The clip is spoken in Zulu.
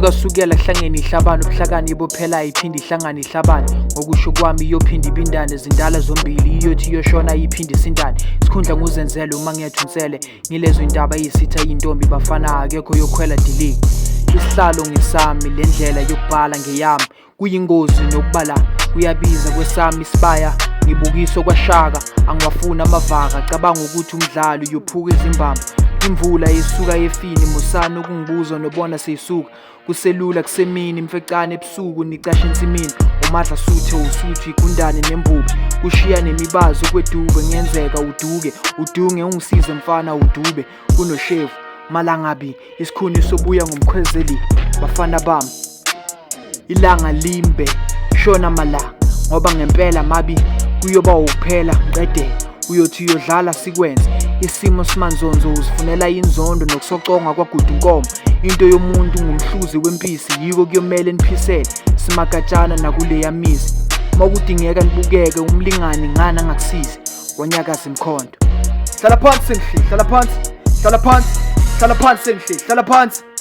Sukasukela kuhlangene ihlabane, ubuhlakani ibophela iphinde ihlangane ihlabane. Ngokusho kwami iyophinde ibindane, zindala zombili iyothi iyoshona iphinde isindane. Isikhundla nguzenzele uma ngiyathunsele, ngilezo indaba eyisitha yintombi bafana akekho yokhwela dilika. Isihlalo ngesami, le ndlela yokubhala ngeyami. Kuyingozi nokubala kuyabiza kwesami isibaya ngibukiswa kwashaka angiwafuni amavaka cabanga ukuthi umdlalo uyophuka izimbambo imvula isuka efini musani ukungibuza nobona seyisuka kuselula kusemini imfecane ebusuku nicashe ensimini umadla suthe usuthu igundane nembubi kushiya nemibazi okwedube ngenzeka uduke udunge ungisize mfana udube kunoshevu malangabi isikhuni sobuya ngomkhwezeli bafana bami ilanga limbe shona malanga ngoba ngempela mabi kuyoba ukuphela ngiqede uyothi uyodlala sikwenze isimo simanzonzo uzifunela inzondo nokusoconga kwagudu nkomo into yomuntu ngumhluzi wempisi yiko kuyomele niphisele simakatshana nakuleya mizi makudingeka nibukeke umlingani ngani angakusizi wanyakaza imkhondo hlala phansi sengihleli hlala phansi hlala phansi hlala phansi sengihleli hlala phansi.